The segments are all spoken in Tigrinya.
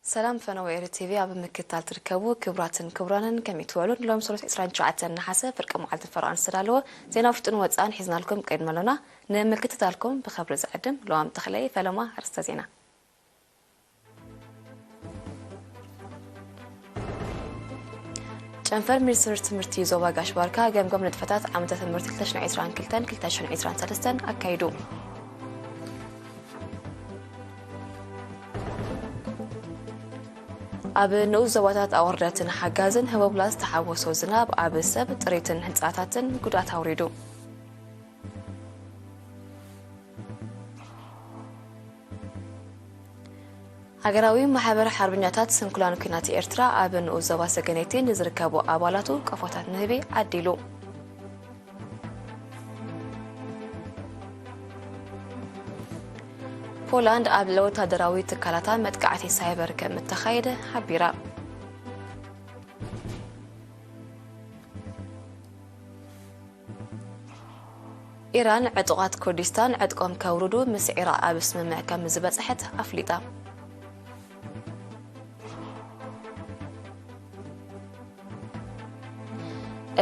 ሰላም ፈነወ ኤሪ ቲቪ ኣብ ምክትታል ትርከቡ ክቡራትን ክቡራንን፣ ከመይ ትውዕሉ? ሎም ሰሉስ ዕስራን ትሽዓተን ነሓሰ ፍርቂ መዓልቲ ፈረቓን ዝተዳለወ ዜና ውሽጥን ወጻእን ሒዝናልኩም ቀይድና ኣሎና። ንምክትታልኩም ብኸብሪ ዝዕድም ለዋም ተኽለይ። ፈለማ ኣርእስተ ዜና። ጨንፈር ሚኒስትር ትምህርቲ ዞባ ጋሽ ባርካ ገምጋም ንጥፈታት ዓመተ ትምህርቲ ክልተ ሽሕን ዕስራን ክልተን ክልተ ሽሕን ዕስራን ሰለስተን ኣካይዱ። ኣብ ንኡስ ዞባታት ኣቑርደትን ሓጋዝን ህቦብላ ዝተሓወሶ ዝናብ ኣብ ሰብ፣ ጥሪትን ህንጻታትን ጉድኣት ኣውሪዱ። ሃገራዊ ማሕበር ሓርበኛታት ስንኩላን ኲናት ኤርትራ ኣብ ንኡስ ዞባ ሰገነይቲ ንዝርከቡ ኣባላቱ ቀፎታት ንህቢ ዓዲሉ። ፖላንድ ኣብ ልዕሊ ወታደራዊ ትካላታ መጥቃዕቲ ሳይበር ከም እተኻየደ ሓቢራ። ኢራን ዕጡቓት ኩርዲስታን ዕጥቆም ከውርዱ ምስ ዒራቕ ኣብ ስምምዕ ከም ዝበጽሐት ኣፍሊጣ።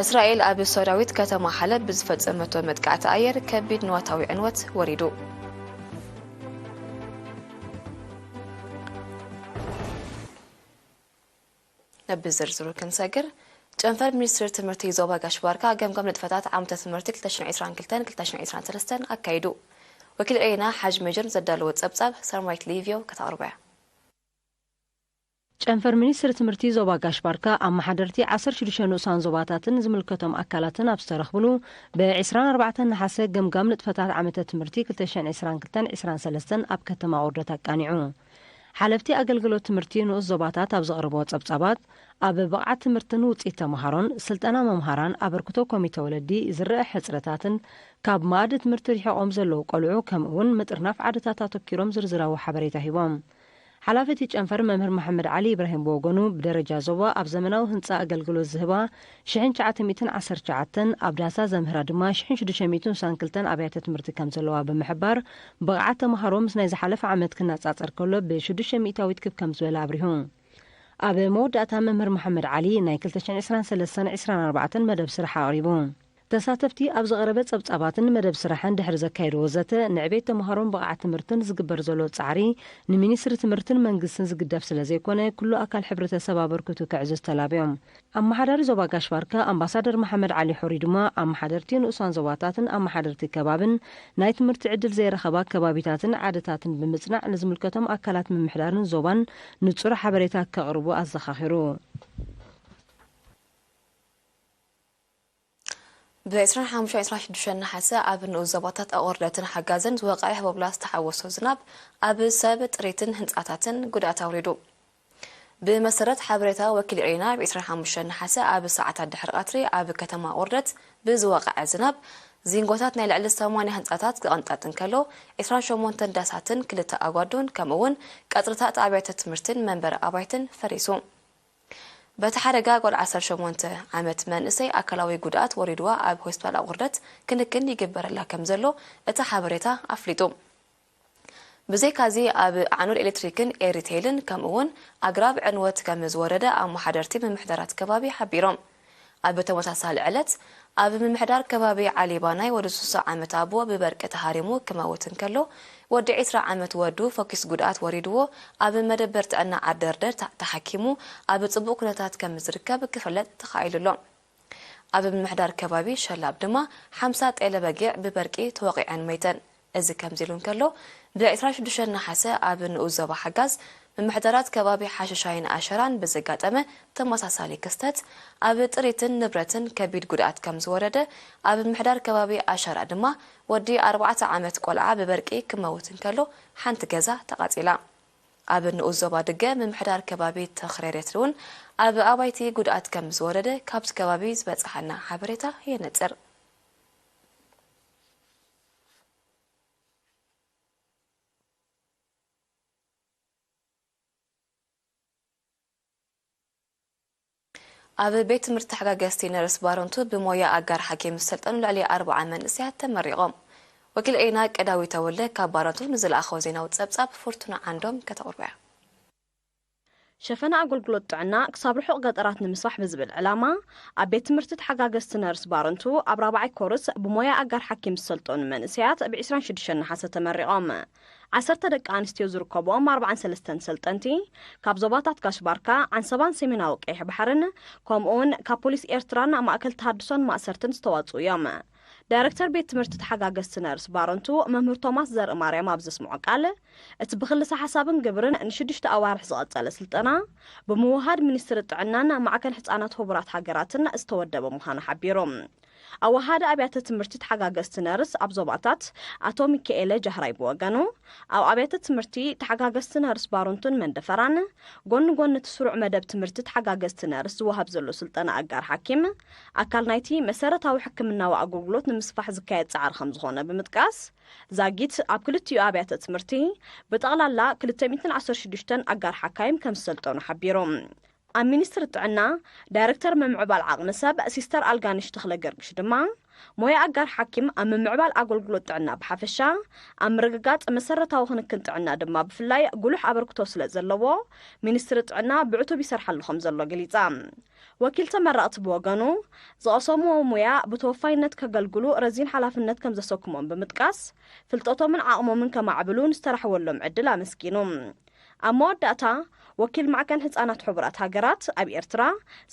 እስራኤል ኣብ ሶርያዊት ከተማ ሓለብ ብዝፈጸመቶ መጥቃዕቲ ኣየር ከቢድ ንዋታዊ ዕንወት ወሪዱ። ናብ ዝርዝሩ ክንሰግር፣ ጨንፈር ሚኒስትሪ ትምህርቲ ዞባ ጋሽ ባርካ ገምጋም ንጥፈታት ዓመተ ትምህርቲ ክልተ ሽሕን ዕስራን ክልተን ክልተ ሽሕን ዕስራን ሰለስተን ኣካይዱ። ወኪል ኤና ሓጅ መጀር ዘዳለዎ ጸብጻብ ሳልማዊት ሊቪዮ ከተቕርቦ እያ። ጨንፈር ሚኒስትሪ ትምህርቲ ዞባ ጋሽ ባርካ ኣመሓደርቲ ዓሰርተ ሽዱሽተ ንኡሳን ዞባታትን ዝምልከቶም ኣካላትን ኣብ ዝተረኽብሉ፣ ብ ዕስራን ኣርባዕተን ነሓሰ ገምጋም ንጥፈታት ዓመተ ትምህርቲ ክልተ ሽሕን ዕስራን ክልተን ዕስራን ሰለስተን ኣብ ከተማ ቁርደት ኣቃኒዑ። ሓለፍቲ ኣገልግሎት ትምህርቲ ንኡስ ዞባታት ኣብ ዘቕርብዎ ጸብጻባት፣ ኣብ ብቕዓት ትምህርትን ውጽኢት ተመሃሮን፣ ስልጠና መምሃራን፣ ኣበርክቶ ኮሚተ ወለዲ፣ ዝረአ ሕጽረታትን ካብ መኣዲ ትምህርቲ ርሒቖም ዘለዉ ቆልዑ፣ ከምኡ'ውን ምጥርናፍ ዓድታት ኣተኲሮም ዝርዝራዊ ሓበሬታ ሂቦም። ሓላፊ እቲ ጨንፈር መምህር መሓመድ ዓሊ ኢብራሂም ብወገኑ፣ ብደረጃ ዞባ ኣብ ዘመናዊ ህንጻ ኣገልግሎት ዝህባ ሽሕን ትሽዓተ ሚእትን ዓሰርተ ትሽዓተን፣ ኣብ ዳህሳስ ዘምህራ ድማ ሽሕን ሽዱሽተ ሚእትን ስሳን ክልተን ኣብያተ ትምህርቲ ከም ዘለዋ ብምሕባር፣ ብቕዓት ተመሃሮ ምስ ናይ ዝሓለፈ ዓመት ክነጻጸር ከሎ ብሽዱሽተ ሚእታዊት ክብ ከም ዝበለ ኣብሪሁ። ኣብ መወዳእታ መምህር መሓመድ ዓሊ ናይ ክልተ ሽሕን ዕስራን ሰለስተን ዕስራን ኣርባዕተን መደብ ስራሕ ኣቕሪቡ። ተሳተፍቲ ኣብ ዝቐረበ ጸብጻባትን መደብ ስራሕን ድሕሪ ዘካየድዎ ዘተ፣ ንዕቤት ተምሃሮን ብቕዓት ትምህርትን ዝግበር ዘሎ ጻዕሪ ንሚኒስትሪ ትምህርትን መንግስትን ዝግደፍ ስለ ዘይኮነ፣ ኩሉ ኣካል ሕብረተሰብ ኣበርክቱ ከዕዝዝ ተላብዮም። ኣመሓዳሪ ዞባ ጋሽ ባርካ ኣምባሳደር መሓመድ ዓሊ ሑሪ ድማ፣ ኣመሓደርቲ ንኡሳን ዞባታትን ኣመሓደርቲ ከባብን ናይ ትምህርቲ ዕድል ዘይረኸባ ከባቢታትን ዓድታትን ብምጽናዕ፣ ንዝምልከቶም ኣካላት ምምሕዳርን ዞባን ንጹር ሓበሬታ ከቕርቡ ኣዘኻኺሩ። ብ ዕስራን ሓሙሽተን ዕስራን ሽዱሽተን ነሓሰ ኣብ ንኡስ ዞባታት ኣቑርደትን ሓጋዝን ዝወቐዐ ህቦብላ ዝተሓወሶ ዝናብ ኣብ ሰብ፣ ጥሪትን ህንጻታትን ጉድኣት ኣውሪዱ። ብመሰረት ሓበሬታ ወኪል ኤሪና፣ ብ ዕስራን ሓሙሽተን ነሓሰ ኣብ ሰዓታት ድሕሪ ቀትሪ ኣብ ከተማ ቁርደት ብዝወቐዐ ዝናብ ዚንጎታት ናይ ልዕሊ ሰማንያ ህንጻታት ክቕንጠጥ እንከሎ፣ ዕስራን ሸሞንተን ዳሳትን ክልተ ኣጓዱን ከምኡ'ውን ቀጽርታት ኣብያተ ትምህርትን መንበሪ ኣባይትን ፈሪሱ። በቲ ሓደጋ ጓል ዓሰርተ ሸሞንተ ዓመት መንእሰይ ኣካላዊ ጉድኣት ወሪድዋ ኣብ ሆስፒታል ኣቑርደት ክንክን ይግበረላ ከም ዘሎ እቲ ሓበሬታ ኣፍሊጡ። ብዘይካዚ ኣብ ኣዕኑድ ኤሌክትሪክን ኤሪቴልን ከምኡ'ውን ኣግራብ ዕንወት ከም ዝወረደ ኣመሓደርቲ ምምሕዳራት ከባቢ ሓቢሮም። ኣብ ተመሳሳሊ ዕለት ኣብ ምምሕዳር ከባቢ ዓሊባናይ ወዲ ስሳ ዓመት ኣቦ ብበርቂ ተሃሪሙ ክመውት እንከሎ፣ ወዲ ዕስራ ዓመት ወዱ ፈኲስ ጉድኣት ወሪድዎ ኣብ መደበር ጥዕና ዓደርደር ተ-፣ ተሓኪሙ ኣብ ጽቡቕ ኩነታት ከም ዝርከብ ክፍለጥ ተኻኢሉ ኣሎ። ኣብ ምምሕዳር ከባቢ ሸላብ ድማ ሓምሳ ጤለ በጊዕ ብበርቂ ተወቒዐን መይተን። እዚ ከምዚ ኢሉ እንከሎ፣ ብ ዕስራን ሽዱሽተን ነሓሰ ኣብ ንኡስ ዞባ ሓጋዝ ምምሕዳራት ከባቢ ሓሸሻይን ኣሸራን ብዘጋጠመ ተመሳሳሊ ክስተት፣ ኣብ ጥሪትን ንብረትን ከቢድ ጉድኣት ከም ዝወረደ፣ ኣብ ምምሕዳር ከባቢ ኣሸራ ድማ ወዲ ኣርባዕተ ዓመት ቆልዓ ብበርቂ ክመውት እንከሎ፣ ሓንቲ ገዛ ተቓጺላ። ኣብ ንኡስ ዞባ ድገ ምምሕዳር ከባቢ ተኽሬሬት እውን ኣብ ኣባይቲ ጉድኣት ከም ዝወረደ ካብዚ ከባቢ ዝበጽሓና ሓበሬታ የነጽር። ኣብ ቤት ትምህርቲ ተሓጋገዝቲ ነርስ ባረንቱ ብሞያ ኣጋር ሓኪም ዝሰልጠኑ ልዕሊ ኣርብዓ መንእሰያት ተመሪቖም። ወኪል ኤና ቀዳዊ ተወልደ ካብ ባረንቱ ንዝለኣኸው ዜናዊ ጸብጻብ ፍርቱና ዓንዶም ከተቕርቦ እያ። ሸፈና ኣገልግሎት ጥዕና ክሳብ ርሑቕ ገጠራት ንምስፋሕ ብዝብል ዕላማ፣ ኣብ ቤት ትምህርቲ ተሓጋገዝቲ ነርስ ባረንቱ ኣብ ራብዓይ ኮርስ ብሞያ ኣጋር ሓኪም ዝሰልጠኑ መንእሰያት ብ ዕስራን ሽዱሽተን ነሓሰ ተመሪቖም። ዓሰርተ ደቂ ኣንስትዮ ዝርከብኦም ኣርባዓን ሰለስተን ሰልጠንቲ፣ ካብ ዞባታት ጋሽ ባርካ፣ ዓንሰባን ሰሜናዊ ቀይሕ ባሕርን፣ ከምኡውን ካብ ፖሊስ ኤርትራን ማእከል ተሃድሶን ማእሰርትን ዝተዋጽኡ እዮም። ዳይረክተር ቤት ትምህርቲ ተሓጋገዝቲ ነርስ ባረንቱ፣ መምህር ቶማስ ዘርእማርያም ኣብ ዘስምዖ ቃል፣ እቲ ብክልሰ ሓሳብን ግብርን ንሽዱሽተ ኣዋርሕ ዝቐጸለ ስልጠና፣ ብምውሃድ ሚኒስትሪ ጥዕናን ማዕከል ህጻናት ህቡራት ሃገራትን ዝተወደበ ምዃኑ ሓቢሩ። ኣዋሃዲ ኣብያተ ትምህርቲ ተሓጋገዝቲ ነርስ ኣብ ዞባታት ኣቶ ሚካኤለ ጃህራይ ብወገኑ፣ ኣብ ኣብያተ ትምህርቲ ተሓጋገዝቲ ነርስ ባረንቱን መንደፈራን፣ ጎኒ ጎኒ እቲ ስሩዕ መደብ ትምህርቲ ተሓጋገዝቲ ነርስ ዝወሃብ ዘሎ ስልጠና ኣጋር ሓኪም፣ ኣካል ናይቲ መሰረታዊ ሕክምናዊ ኣገልግሎት ንምስፋሕ ዝካየድ ጻዕሪ ከም ዝኾነ ብምጥቃስ፣ ዛጊት ኣብ ክልቲኡ ኣብያተ ትምህርቲ ብጠቕላላ ክልተ ሚእትን ዓሰርተ ሽዱሽተን ኣጋር ሓካይም ከም ዝሰልጠኑ ሓቢሩ። ኣብ ሚኒስትሪ ጥዕና ዳይረክተር ምምዕባል ዓቕሚ ሰብ ሲስተር ኣልጋንሽ ተኽለ ገርግሽ ድማ፣ ሞያ ኣጋር ሓኪም ኣብ ምምዕባል ኣገልግሎት ጥዕና ብሓፈሻ፣ ኣብ ምርግጋጽ መሰረታዊ ክንክን ጥዕና ድማ ብፍላይ ጉሉሕ ኣበርክቶ ስለ ዘለዎ፣ ሚኒስትሪ ጥዕና ብዕቱብ ይሰርሓሉ ከም ዘሎ ገሊጻ። ወኪል ተመረቕቲ ብወገኑ፣ ዝቐሰምዎ ሞያ ብተወፋይነት ከገልግሉ ረዚን ሓላፍነት ከም ዘሰክሞም ብምጥቃስ፣ ፍልጠቶምን ዓቕሞምን ከማዕብሉ ንዝተራሕወሎም ዕድል ኣመስጊኑ። ኣብ መወዳእታ፣ ወኪል ማዕከን ህጻናት ሕቡራት ሃገራት ኣብ ኤርትራ፣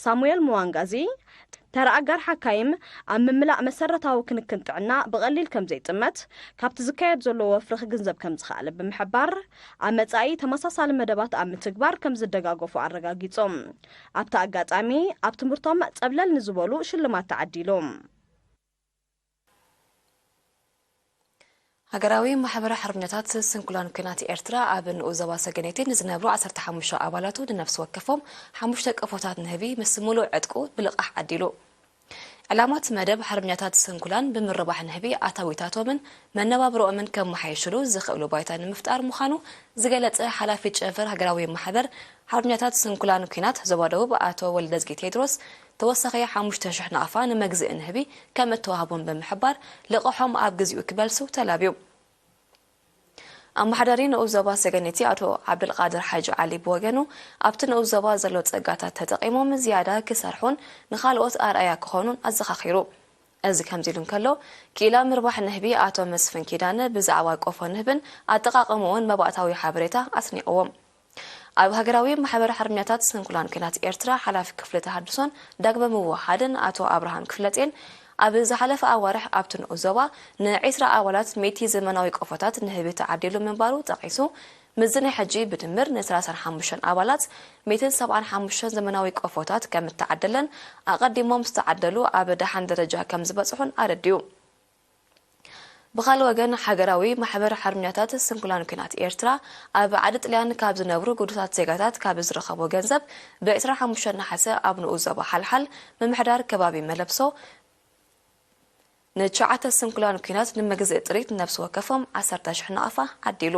ሳሙኤል ሙዋንጋዚ፣ ተራ ኣጋር ሓካይም ኣብ ምምላእ መሰረታዊ ክንክን ጥዕና ብቐሊል ከም ዘይጥመት፣ ካብቲ ዝካየድ ዘሎ ወፍሪ ክግንዘብ ከም ዝኸኣለ ብምሕባር፣ ኣብ መጻኢ ተመሳሳሊ መደባት ኣብ ምትግባር ከም ዝደጋገፉ ኣረጋጊጾም። ኣብቲ ኣጋጣሚ፣ ኣብ ትምህርቶም ጸብለል ንዝበሉ ሽልማት ተዓዲሉ። ሃገራዊ ማሕበር ሓርበኛታት ስንኩላን ኲናት ኤርትራ ኣብ ንኡስ ዞባ ሰገነይቲ ንዝነብሩ ዓሰርተ ሓሙሽተ ኣባላቱ ንነፍሲ ወከፎም ሓሙሽተ ቀፎታት ንህቢ ምስ ምሉእ ዕጥቁ ብልቓሕ ዓዲሉ። ዕላማ እቲ መደብ ሓርበኛታት ስንኩላን ብምርባሕ ንህቢ ኣታዊታቶምን መነባብሮኦምን ከመሓይሽሉ ዝኽእሉ ባይታ ንምፍጣር ምዃኑ ዝገለጸ ሓላፊ ጨንፈር ሃገራዊ ማሕበር ሓርበኛታት ስንኩላን ኲናት ዞባ ደቡብ ኣቶ ወልደዝጊ ቴድሮስ፣ ተወሳኺ ሓሙሽተ ሽሕ ናቕፋ ንመግዝኢ ንህቢ ከም እተዋህቦም ብምሕባር፣ ልቓሖም ኣብ ግዜኡ ክመልሱ ተላብዩ። ኣመሓዳሪ ንኡስ ዞባ ሰገነይቲ ኣቶ ዓብደልቃድር ሓጂ ዓሊ ብወገኑ፣ ኣብቲ ንኡስ ዞባ ዘሎ ጸጋታት ተጠቒሞም ዝያዳ ክሰርሑን ንኻልኦት ኣርኣያ ክኾኑን ኣዘኻኺሩ። እዚ ከምዚ ኢሉ እንከሎ፣ ክኢላ ምርባሕ ንህቢ ኣቶ መስፍን ኪዳነ ብዛዕባ ቆፎ ንህብን ኣጠቓቕምኡን መባእታዊ ሓበሬታ ኣስኒቕዎም። ኣብ ሃገራዊ ማሕበር ሓርበኛታት ስንኩላን ኲናት ኤርትራ ሓላፊ ክፍሊ ተሃድሶን ዳግመ ምውሃድን ኣቶ ኣብርሃም ክፍለጤን፣ ኣብ ዝሓለፈ ኣዋርሕ ኣብቲ ንኡስ ዞባ ንዒስራ ኣባላት ሚእቲ ዘመናዊ ቆፎታት ንህቢ ተዓዲሉ ምንባሩ ጠቒሱ፣ ምስዚ ናይ ሕጂ ብድምር ንሰላሳን ሓሙሽተን ኣባላት ሚእትን ሰብዓን ሓሙሽተን ዘመናዊ ቆፎታት ከም እተዓደለን፣ ኣቐዲሞም ዝተዓደሉ ኣብ ደሓን ደረጃ ከም ዝበጽሑን ኣረዲኡ። ብኻልእ ወገን፣ ሃገራዊ ማሕበር ሓርበኛታት ስንኩላን ኲናት ኤርትራ፣ ኣብ ዓዲ ጥልያን ካብ ዝነብሩ ግዱሳት ዜጋታት ካብ ዝረኸቦ ገንዘብ፣ ብ ዕስራን ሓሙሽተን ነሓሰ ኣብ ንኡስ ዞባ ሓልሓል ምምሕዳር ከባቢ መለብሶ፣ ንትሽዓተ ስንኩላን ኲናት ንመግዝኢ ጥሪት ነፍሲ ወከፎም ዓሰርተ ሽሕ ናቕፋ ዓዲሉ።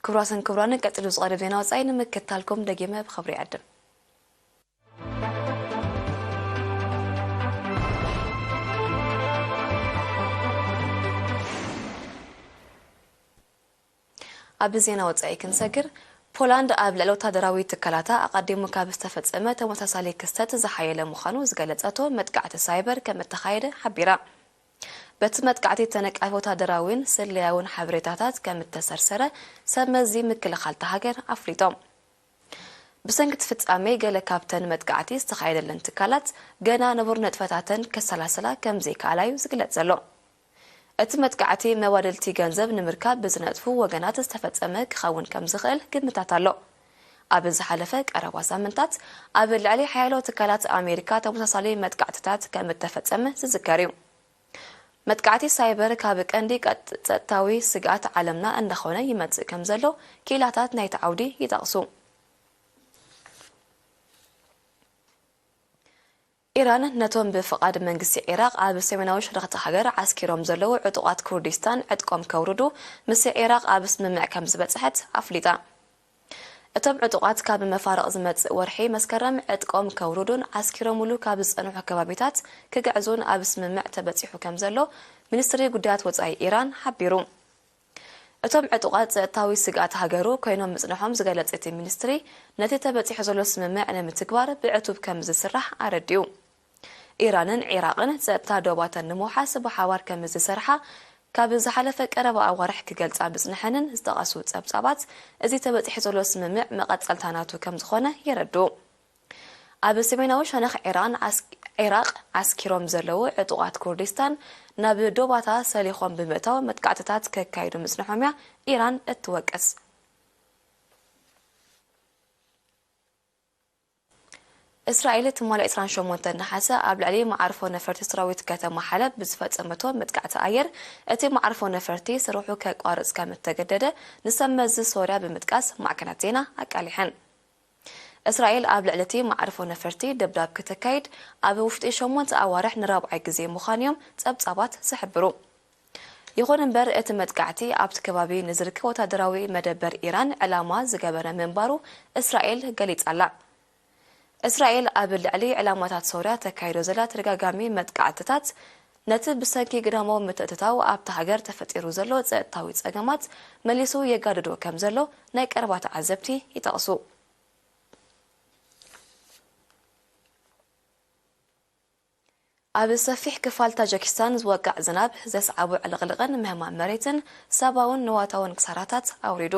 ክቡራትን ክቡራንን፣ ቀጺሉ ዝቐርብ ዜና ወጻኢ ንምክትታልኩም ደጊመ ብኽብሪ ይዕድም። ኣብ ዜና ወጻኢ ክንሰግር፣ ፖላንድ ኣብ ልዕሊ ወታደራዊ ትካላታ ኣቐዲሙ ካብ ዝተፈጸመ ተመሳሳሊ ክስተት ዝሓየለ ምዃኑ ዝገለጸቶ መጥቃዕቲ ሳይበር ከም እተኻየደ ሓቢራ። በቲ መጥቃዕቲ ተነቃፊ ወታደራዊን ስለያውን ሓበሬታታት ከም እተሰርሰረ ሰብ መዚ ምክልኻል እታ ሃገር ኣፍሊጦም። ብሰንኪ እቲ ፍጻሜ፣ ገለ ካብተን መጥቃዕቲ ዝተኻየደለን ትካላት ገና ንቡር ንጥፈታተን ከሰላስላ ከም ዘይከኣላ እዩ ዝግለጽ ዘሎ። እቲ መጥቃዕቲ፣ መባድልቲ ገንዘብ ንምርካብ ብዝነጥፉ ወገናት ዝተፈጸመ ክኸውን ከም ዝኽእል ግምታት ኣሎ። ኣብ ዝሓለፈ ቀረባ ሳምንታት፣ ኣብ ልዕሊ ሓያሎ ትካላት ኣሜሪካ ተመሳሳሊ መጥቃዕትታት ከም እተፈጸመ ዝዝከር እዩ። መጥቃዕቲ ሳይበር ካብ ቀንዲ ቀጥ-፣ ጸጥታዊ ስግኣት ዓለምና እንዳኾነ ይመጽእ ከም ዘሎ ክኢላታት ናይቲ ዓውዲ ይጠቕሱ። ኢራን ነቶም ብፍቓድ መንግስቲ ዒራቕ ኣብ ሰሜናዊ ሸነኽ እታ ሃገር ዓስኪሮም ዘለዉ ዕጡቓት ኩርዲስታን ዕጥቆም ከውርዱ ምስ ዒራቕ ኣብ ስምምዕ ከም ዝበጽሐት ኣፍሊጣ። እቶም ዕጡቓት ካብ መፋርቕ ዝመጽእ ወርሒ መስከረም ዕጥቆም ከውርዱን ዓስኪሮምሉ ካብ ዝጸንሑ ከባቢታት ክግዕዙን ኣብ ስምምዕ ተበጺሑ ከም ዘሎ ሚኒስትሪ ጉዳያት ወጻኢ ኢራን ሓቢሩ። እቶም ዕጡቓት ጸጥታዊ ስግኣት ሃገሩ ኮይኖም ምጽንሖም ዝገለጸ እቲ ሚኒስትሪ፣ ነቲ ተበጺሑ ዘሎ ስምምዕ ንምትግባር ብዕቱብ ከም ዝስራሕ ኣረዲኡ። ኢራንን ዒራቕን ጸጥታ ዶባተን ንምውሓስ ብሓባር ከም ዝሰርሓ ካብ ዝሓለፈ ቀረባ ኣዋርሕ ክገልጻ ምጽንሐንን ዝጠቐሱ ጸብጻባት፣ እዚ ተበጺሑ ዘሎ ስምምዕ መቐጸልታ ናቱ ከም ዝኾነ የረድኡ። ኣብ ሰሜናዊ ሸነኽ ዒራን ዓስ-፣ ዒራቕ ዓስኪሮም ዘለዉ ዕጡቓት ኩርዲስታን ናብ ዶባታ ሰሊኾም ብምእታው መጥቃዕትታት ከካይዱ ምጽንሖም እያ ኢራን እትወቅስ። እስራኤል ትማሊ ዕስራን ሸሞንተን ነሓሰ ኣብ ልዕሊ መዓርፎ ነፈርቲ ሰራዊት ከተማ ሓለብ ብዝፈጸመቶ መጥቃዕቲ ኣየር፣ እቲ መዓርፎ ነፈርቲ ስርሑ ከቋርጽ ከም እተገደደ ንሰብ መዚ ሶርያ ብምጥቃስ ማዕከናት ዜና ኣቃሊሐን። እስራኤል ኣብ ልዕሊ እቲ መዓርፎ ነፈርቲ ደብዳብ ክተካይድ ኣብ ውሽጢ ሸሞንተ ኣዋርሕ ንራብዓይ ግዜ ምዃኑ እዮም ጸብጻባት ዝሕብሩ። ይኹን እምበር፣ እቲ መጥቃዕቲ ኣብቲ ከባቢ ንዝርከብ ወታደራዊ መደበር ኢራን ዕላማ ዝገበረ ምንባሩ እስራኤል ገሊጻ ኣላ። እስራኤል ኣብ ልዕሊ ዕላማታት ሶርያ ተካይዶ ዘላ ተደጋጋሚ መጥቃዕትታት፣ ነቲ ብሰንኪ ግዳማዊ ምትእትታው ኣብታ ሃገር ተፈጢሩ ዘሎ ጸጥታዊ ጸገማት መሊሱ የጋድዶ ከም ዘሎ ናይ ቀረባ ተዓዘብቲ ይጠቕሱ። ኣብ ሰፊሕ ክፋል ታጀኪስታን ዝወቅዕ ዝናብ ዘስዓቦ ዕልቕልቕን ምህማም መሬትን ሰብኣውን ንዋታውን ክሳራታት ኣውሪዱ።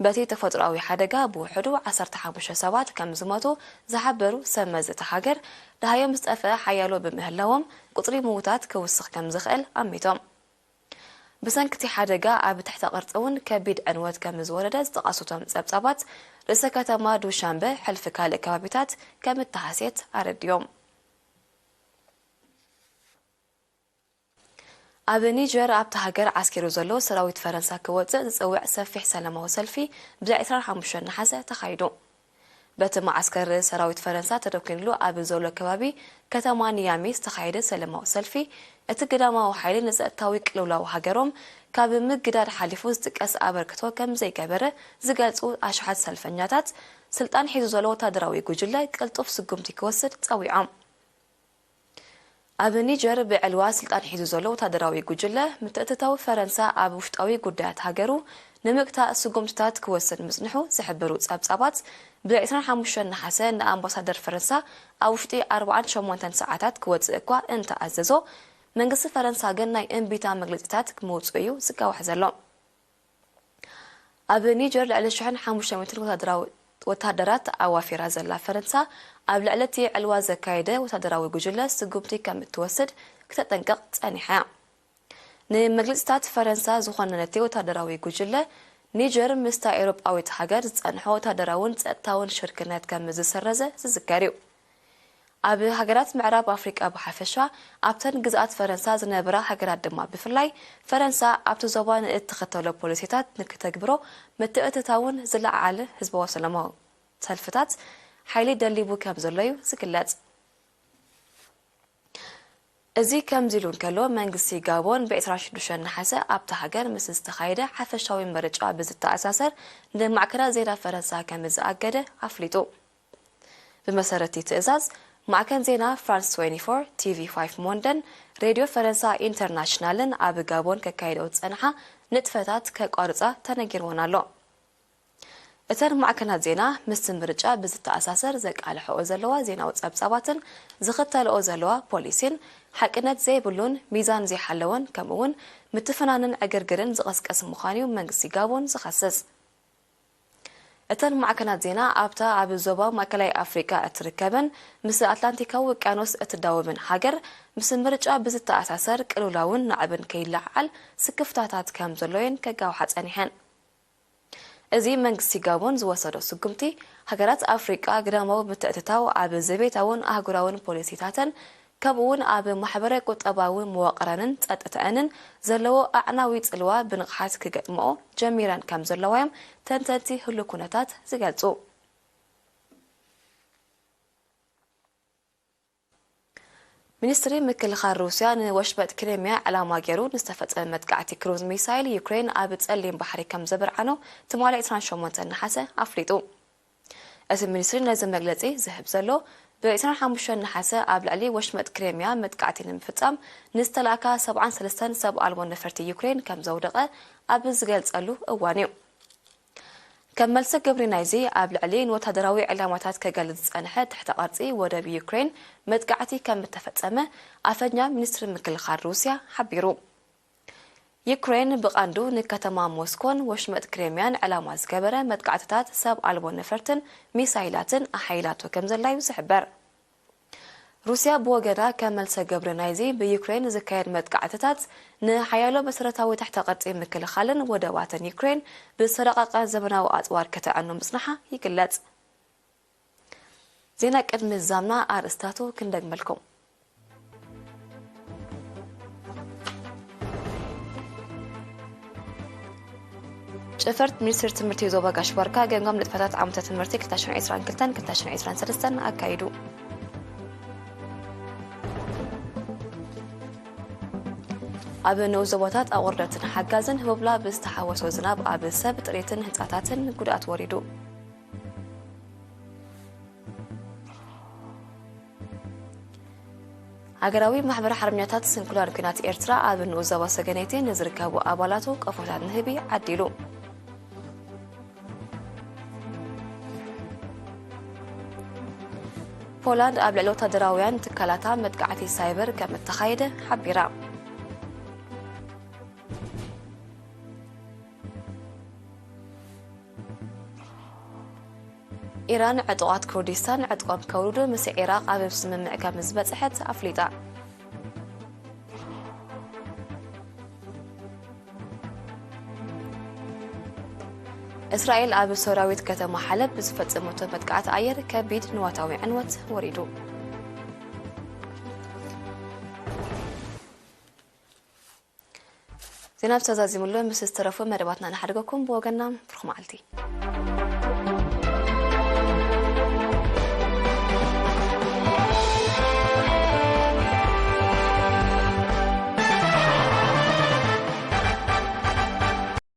በቲ ተፈጥሮኣዊ ሓደጋ ብውሕዱ ዓሰርተ ሓሙሽተ ሰባት ከም ዝሞቱ ዝሓበሩ ሰብ መዚ እታ ሃገር፣ ደሃዮም ዝጠፍአ ሓያሎ ብምህላዎም፣ ቁጽሪ ምዉታት ክውስኽ ከም ዝኽእል ኣሚቶም። ብሰንኪ እቲ ሓደጋ ኣብ ትሕተ ቅርጺ እውን ከቢድ ዕንወት ከም ዝወረደ ዝጠቐሱ እቶም ጸብጻባት፣ ርእሰ ከተማ ዱሻንበ ሕልፊ ካልእ ከባቢታት ከም እተሃስየት ኣረዲዮም። ኣብ ኒጀር ኣብታ ሃገር ዓስኪሩ ዘሎ ሰራዊት ፈረንሳ ክወጽእ ዝጽውዕ ሰፊሕ ሰላማዊ ሰልፊ ብዕስራን ሓሙሽተን ነሓሰ ተኻይዱ። በቲ መዓስከር ሰራዊት ፈረንሳ ተደኲንሉ ኣብ ዘሎ ከባቢ ከተማ ኒያሚ ዝተኻየደ ሰላማዊ ሰልፊ፣ እቲ ግዳማዊ ሓይሊ ንጸጥታዊ ቅልውላው ሃገሮም ካብ ምግዳድ ሓሊፉ ዝጥቀስ ኣበርክቶ ከም ዘይገበረ ዝገልጹ ኣሽሓት ሰልፈኛታት፣ ስልጣን ሒዙ ዘሎ ወታደራዊ ጉጅለ ቅልጡፍ ስጉምቲ ክወስድ ጸዊዖም። ኣብ ኒጀር ብዕልዋ ስልጣን ሒዙ ዘሎ ወታደራዊ ጉጅለ፣ ምትእትታው ፈረንሳ ኣብ ውሽጣዊ ጉዳያት ሃገሩ ንምግታእ ስጉምትታት ክወስድ ምጽንሑ ዝሕብሩ ጸብጻባት፣ ብ ዕስራን ሓሙሽተን ነሓሰ ንኣምባሳደር ፈረንሳ ኣብ ውሽጢ ኣርባዓን ሸሞንተን ሰዓታት ክወጽእ እኳ እንተኣዘዞ፣ መንግስቲ ፈረንሳ ግን ናይ እምቢታ መግለጺታት ክመውጽኡ እዩ ዝጋዋሕ ዘሎ። ኣብ ኒጀር ልዕሊ ሽሕን ሓሙሽተ ሚእትን ወታደራዊ፣ ወታደራት ኣዋፊራ ዘላ ፈረንሳ፣ ኣብ ልዕሊ እቲ ዕልዋ ዘካየደ ወታደራዊ ጉጅለ ስጉምቲ ከም እትወስድ ክተጠንቅቕ ጸኒሓ እያ። ንመግለጺታት ፈረንሳ ዝኾነ ነቲ ወታደራዊ ጉጅለ፣ ኒጀር ምስታ ኤውሮጳዊት ሃገር ዝጸንሖ ወታደራውን ጸጥታውን ሽርክነት ከም ዝሰረዘ ዝዝከር እዩ። ኣብ ሃገራት ምዕራብ ኣፍሪቃ ብሓፈሻ፣ ኣብተን ግዝኣት ፈረንሳ ዝነብራ ሃገራት ድማ ብፍላይ፣ ፈረንሳ ኣብቲ ዞባ ንእትኸተሎ ፖሊሲታት ንክተግብሮ ምትእትታውን ዝለዓዓለ ህዝባዊ ሰላማዊ ሰልፍታት ሓይሊ ደሊቡ ከም ዘሎ እዩ ዝግለጽ። እዚ ከምዚ ኢሉ እንከሎ፣ መንግስቲ ጋቦን ብ ዕስራን ሽዱሽተን ነሓሰ ኣብታ ሃገር ምስ ዝተኻየደ ሓፈሻዊ ምርጫ ብዝተኣሳሰር ንማዕከናት ዜና ፈረንሳ ከም ዝኣገደ ኣፍሊጡ። ብመሰረት እቲ ትእዛዝ፣ ማዕከን ዜና ፍራንስ ትዌንቲ ፎር፣ ቲቪ ፋይቭ ሞንደን ሬድዮ ፈረንሳ ኢንተርናሽናልን ኣብ ጋቦን ከካይደኦ ዝጸንሓ ንጥፈታት ከቋርጻ ተነጊርወን ኣሎ። እተን ማዕከናት ዜና፣ ምስቲ ምርጫ ብዝተኣሳሰር ዘቃልሕኦ ዘለዋ ዜናዊ ጸብጻባትን ዝኽተልኦ ዘለዋ ፖሊሲን፣ ሓቅነት ዘይብሉን ሚዛን ዘይሓለወን፣ ከምኡ'ውን ምትፍናንን ዕግርግርን ዝቐስቀስ ምዃኑ'ዩ መንግስቲ ጋቦን ዝኸስስ። እተን ማዕከናት ዜና፣ ኣብታ ኣብ ዞባ ማእከላይ ኣፍሪቃ እትርከብን ምስ ኣትላንቲካዊ ውቅያኖስ እትዳወብን ሃገር፣ ምስ ምርጫ ብዝተኣሳሰር ቅልውላውን ናዕብን ከይለዓዓል ስክፍታታት ከም ዘሎ እየን ከጋውሓ ጸኒሐን። እዚ መንግስቲ ጋቦን ዝወሰዶ ስጉምቲ፣ ሃገራት ኣፍሪቃ ግዳማዊ ምትእትታው ኣብ ዘቤታውን ኣህጉራውን ፖሊሲታተን፣ ከምኡ'ውን ኣብ ማሕበረ ቁጠባዊ መዋቕረንን ጸጥታኣንን ዘለዎ ኣዕናዊ ጽልዋ ብንቕሓት ክገጥምኦ ጀሚረን ከም ዘለዋ እዮም ተንተንቲ ህሉው ኩነታት ዝገልጹ። ሚኒስትሪ ምክልኻል ሩስያ ንወሽመጥ ክሪምያ ዕላማ ገይሩ ንዝተፈጸመ መጥቃዕቲ ክሩዝ ሚሳይል፣ ዩክሬን ኣብ ጸሊም ባሕሪ ከም ዘብርዓኖ ትማሊ ዕስራን ሸሞንተን ነሓሰ ኣፍሊጡ። እቲ ሚኒስትሪ ነዚ መግለጺ ዝህብ ዘሎ፣ ብ ዕስራን ሓሙሽተን ነሓሰ ኣብ ልዕሊ ወሽመጥ ክሬምያ መጥቃዕቲ ንምፍጻም ንዝተላእካ ሰብዓን ሰለስተን ሰብ ኣልቦ ነፈርቲ ዩክሬን ከም ዘውደቐ ኣብ ዝገልጸሉ እዋን እዩ። ከም መልሰ ግብሪ ናይዚ፣ ኣብ ልዕሊ ንወታደራዊ ዕላማታት ከገልጽ ዝጸንሐ ትሕተ ቅርጺ ወደብ ዩክሬን መጥቃዕቲ ከም እተፈጸመ ኣፈኛ ሚኒስትሪ ምክልኻል ሩስያ ሓቢሩ። ዩክሬን ብቐንዱ ንከተማ ሞስኮን ወሽመጥ ክሬምያን ዕላማ ዝገበረ መጥቃዕትታት ሰብ ኣልቦ ነፈርትን ሚሳይላትን ኣሓይላቶ ከም ዘላ እዩ ዝሕበር። ሩስያ ብወገና ከም መልሰ ግብሪ ናይዚ ብዩክሬን ዝካየድ መጥቃዕትታት ንሓያሎ መሰረታዊ ትሕተ ቅርጺ ምክልኻልን ወደባትን ዩክሬን ብዝተረቐቐ ዘመናዊ ኣጽዋር ከተዕኑ ምጽናሓ ይግለጽ። ዜና ቅድሚ ዛምና ኣርእስታቱ ክንደግመልኩም። ጭፈርት ሚኒስትር ትምህርቲ ዞባ ጋሽ ባርካ ገምጋም ንጥፈታት ዓመተ ትምህርቲ ክልተ ሽሕን ዕስራን ክልተን ክልተ ሽሕን ዕስራን ሰለስተን ኣካይዱ። ኣብ ንኡስ ዞባታት ኣቑርደትን ሓጋዝን ህቦብላ ብዝተሓወሶ ዝናብ ኣብ ሰብ ጥሪትን ህንጻታትን ጉድኣት ወሪዱ። ሃገራዊ ማሕበር ሓርበኛታት ስንኩላን ኲናት ኤርትራ ኣብ ንኡስ ዞባ ሰገነይቲ ንዝርከቡ ኣባላቱ ቀፎታት ንህቢ ዓዲሉ። ፖላንድ ኣብ ልዕሊ ወታደራውያን ትካላታ መጥቃዕቲ ሳይበር ከም እተኻየደ ሓቢራ። ኢራን ዕጡቓት ኩርዲስታን ዕጥቆም ከውርዱ ምስ ዒራቕ ኣብ ስምምዕ ከም ዝበጽሐት ኣፍሊጣ። እስራኤል ኣብ ሶርያዊት ከተማ ሓለብ ብዝፈጸመቶ መጥቃዕቲ ኣየር ከቢድ ንዋታዊ ዕንወት ወሪዱ። ዜና ብተዛዚሙሉ ምስ ዝተረፉ መደባትና ንሓድገኩም። ብወገና ብሩኽ መዓልቲ።